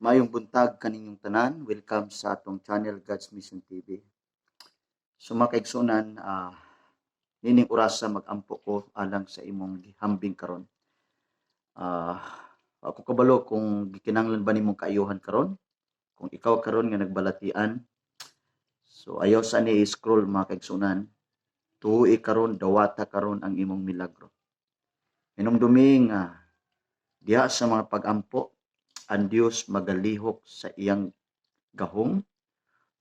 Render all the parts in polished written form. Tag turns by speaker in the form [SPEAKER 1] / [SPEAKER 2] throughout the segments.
[SPEAKER 1] Maayong buntag kaninyong tanan. Welcome sa atong channel, God's Mission TV. So mga kaigsuonan, nining orasa mag-ampo ko alang sa imong gihambing karon. Ako kabalo kung gikinahanglan ba nimong kaayuhan karon. Kung ikaw karon nga nagbalatian. So ayaw sa ni scroll, mga kaigsuonan. Tuoi karon, dawata karon ang imong milagro. Hinumdumi nga diha sa mga pag-ampo, ang Dios magalihok sa iyang gahom,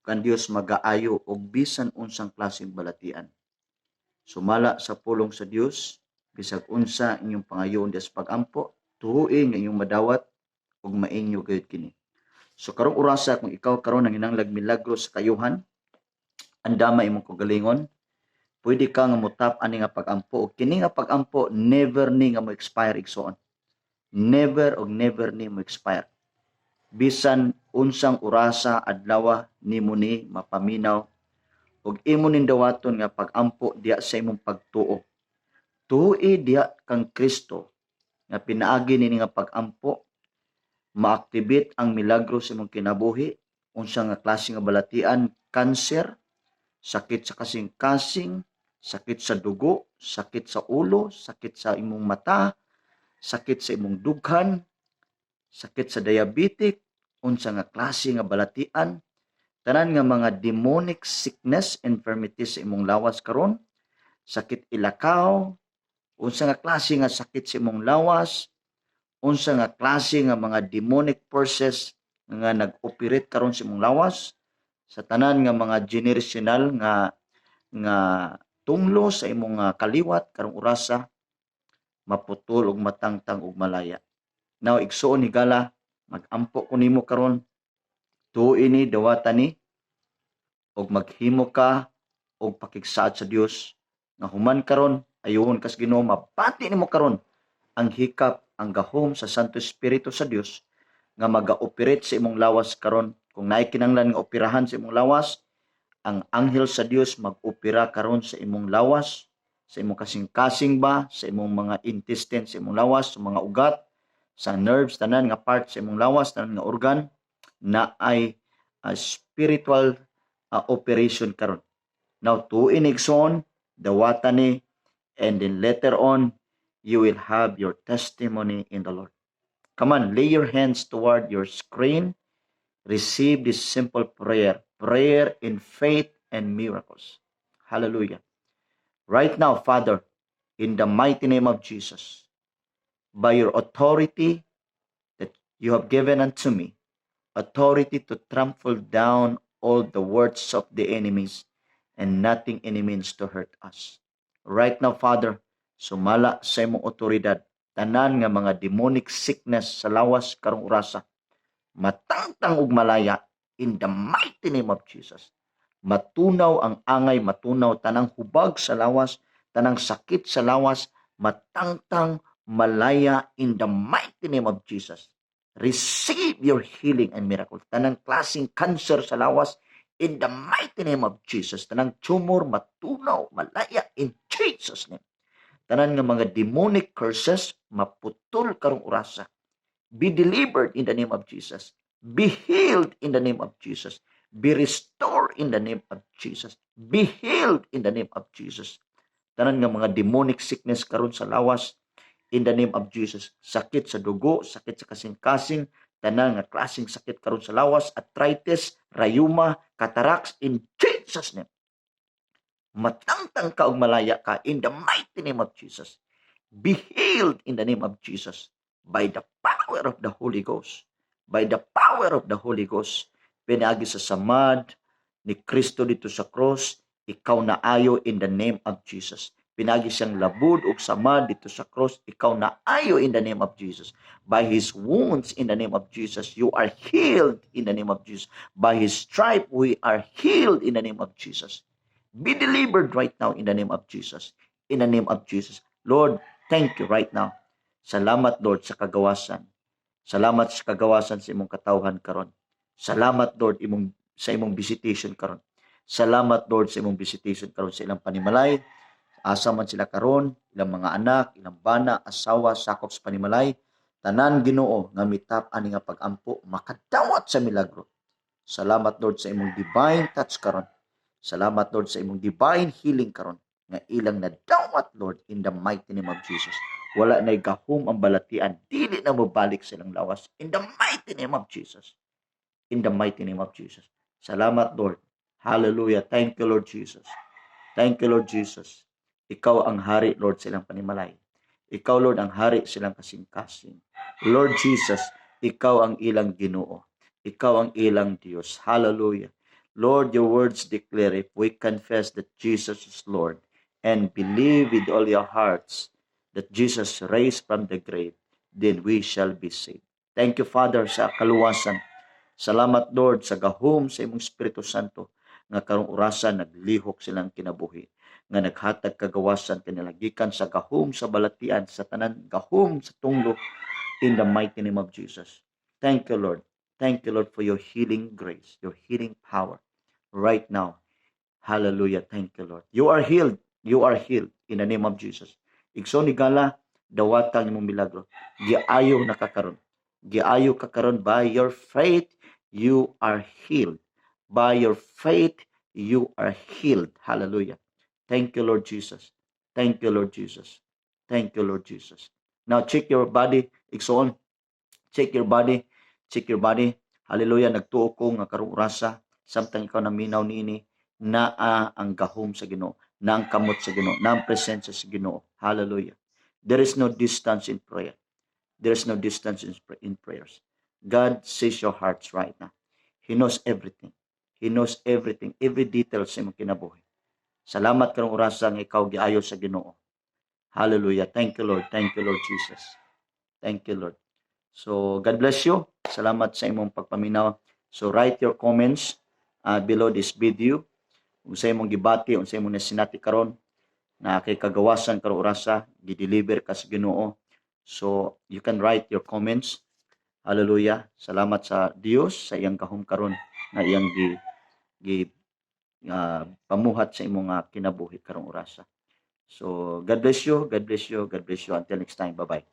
[SPEAKER 1] ang Dios magaayo og bisan unsang klaseng balatian. Sumala sa pulong sa Dios, bisag unsa inyong pangayoon diha sa pag-ampo, tuoi nga inyong madawat ug mainyo gayud kini. So karong orasa, kung ikaw karon nanginahanglag milagro sa kaayuhan, andama imong kaugalingon, pwede ka nga motap ani nga pag-ampo, ug kini nga pag-ampo never ni nga mo expire, igsoon. Never og never ni mo expire. Bisan unsang orasa, adlaw, nimo ni mapaminaw ug imo ning dawaton nga pag-ampo diha sa imong pagtuo. Tuoi diha kang Kristo nga pinaagi nini nga pag-ampo, ma-activate ang milagro sa imong kinabuhi, unsa nga klase nga balatian, cancer, sakit sa kasing-kasing, sakit sa dugo, sakit sa ulo, sakit sa imong mata, sakit sa imong dughan, sakit sa diabetic, unsa nga klase nga balatian, tanan nga mga demonic sickness, infirmities sa imong lawas karon, sakit ilakaw, unsa nga klase nga sakit sa imong lawas, unsa nga klase nga mga demonic forces nga nag-operate karon sa imong lawas, sa tanan nga mga generational nga nga tunglo sa imong kaliwat karong orasa, maputol ug matangtang ug malaya. Now, igsuon, higala, mag-ampo ko nimo karon. Tuoi ni, dawata ni ug maghimo ka og pakigsaad sa Dios nga human karon ayuhon kas Ginoo, mabati nimo karon ang hikap, ang gahom sa Santo Espiritu sa Dios nga maga-operate sa imong lawas karon. Kung naay kinahanglan nga operahan sa imong lawas, ang anghel sa Dios mag-opera karon sa imong lawas, sa imong kasing-kasing ba, sa imong mga intestine, sa imong lawas, sa mga ugat, sa nerves, tanan nga part sa imong lawas, tanan nga organ na ay spiritual operation karon. Now, tuoi ni, igsoon, dawata ni, and then later on, you will have your testimony in the Lord. Come on, lay your hands toward your screen. Receive this simple prayer. Prayer in faith and miracles. Hallelujah. Right now, Father, in the mighty name of Jesus, by your authority that you have given unto me, authority to trample down all the words of the enemies and nothing any means to hurt us. Right now, Father, sumala sa imong otoridad, tanan nga mga demonic sickness sa lawas karong orasa, matangtang ug malaya in the mighty name of Jesus. Matunaw ang angay, matunaw tanang hubag sa lawas, tanang sakit sa lawas, matangtang malaya in the mighty name of Jesus. Receive your healing and miracle. Tanang klaseng cancer sa lawas, in the mighty name of Jesus. Tanang tumor, matunaw, malaya in Jesus' name. Tanan nga mga demonic curses, maputol karong orasa. Be delivered in the name of Jesus. Be healed in the name of Jesus. Be restored in the name of Jesus. Be healed in the name of Jesus. Tanan nga mga demonic sickness karon sa lawas, in the name of Jesus. Sakit sa dugo, sakit sa kasing-kasing, tanan nga klaseng sakit karon sa lawas, arthritis, rayuma, cataracts, in Jesus' name. Matangtang ka ug malaya ka in the mighty name of Jesus. Be healed in the name of Jesus by the power of the Holy Ghost. By the power of the Holy Ghost. Pinaagi sa samad ni Kristo didto sa cross, ikaw na ayo in the name of Jesus. Pinaagi siyang labud ug samad didto sa cross, ikaw na ayo in the name of Jesus. By His wounds, in the name of Jesus, you are healed in the name of Jesus. By His stripe, we are healed in the name of Jesus. Be delivered right now in the name of Jesus. In the name of Jesus. Lord, thank you right now. Salamat, Lord, sa kagawasan. Salamat sa kagawasan sa imong katawhan karon. Salamat, Lord, imong sa imong visitation karon. Salamat, Lord, sa imong visitation karon sa ilang panimalay. Asa man sila karon, ilang mga anak, ilang bana, asawa, sakop sa panimalay. Tanan, Ginoo, nga mitap ani nga pagampo makadawat sa milagro. Salamat, Lord, sa imong divine touch karon. Salamat, Lord, sa imong divine healing karon nga ilang nadawat, Lord, in the mighty name of Jesus. Wala na gahom ang balatian, dili na mobalik sa ilang lawas, in the mighty name of Jesus. In the mighty name of Jesus. Salamat, Lord. Hallelujah. Thank you, Lord Jesus. Thank you, Lord Jesus. Ikaw ang hari, Lord, sa ilang panimalay. Ikaw, Lord, ang hari sa ilang kasing-kasing. Lord Jesus, ikaw ang ilang Ginoo. Ikaw ang ilang Diyos. Hallelujah. Lord, your words declare, if we confess that Jesus is Lord and believe with all your hearts that Jesus raised from the grave, then we shall be saved. Thank you, Father, sa kaluwasan. Salamat, Lord, sa gahom sa imong Espiritu Santo nga karong orasa naglihok sa ilang kinabuhi, nga naghatag kagawasan kanila gikan sa gahom sa balatian, sa tanan gahom sa tunglo, in the mighty name of Jesus. Thank you, Lord. Thank you, Lord, for your healing grace, your healing power right now. Hallelujah. Thank you, Lord. You are healed. You are healed in the name of Jesus. Igsoon higala, dawata ang imong milagro. Giayo na ka karon. Giayo ka karon. By your faith, you are healed. By your faith, you are healed. Hallelujah. Thank you, Lord Jesus. Thank you, Lord Jesus. Thank you, Lord Jesus. Now check your body, igsoon. Check your body. Check your body. Hallelujah. Nagtuo ko nga karong orasa samtang ikaw naminaw niini, naa ang gahom sa Ginoo, naa ang kamot sa Ginoo, naa ang presensya sa Ginoo. Hallelujah. There is no distance in prayer. There is no distance in prayers. God sees your hearts right now. He knows everything. He knows everything, every detail sa imong kinabuhi. Salamat karong orasa nga ikaw giayo sa Ginoo. Hallelujah. Thank you, Lord. Thank you, Lord Jesus. Thank you, Lord. So, God bless you. Salamat sa imong pagpaminaw. So, write your comments below this video. Kung sa imong gibati, kung sa imong nasinati karon na kay kagawasan karong orasa, gi-deliver ka sa Ginoo. So, you can write your comments. Hallelujah. Salamat sa Dios sa iyang gahom karon na iyang gi, gi pamuhat sa imong kinabuhi karong orasa. So, God bless you. God bless you. God bless you. Until next time. Bye-bye.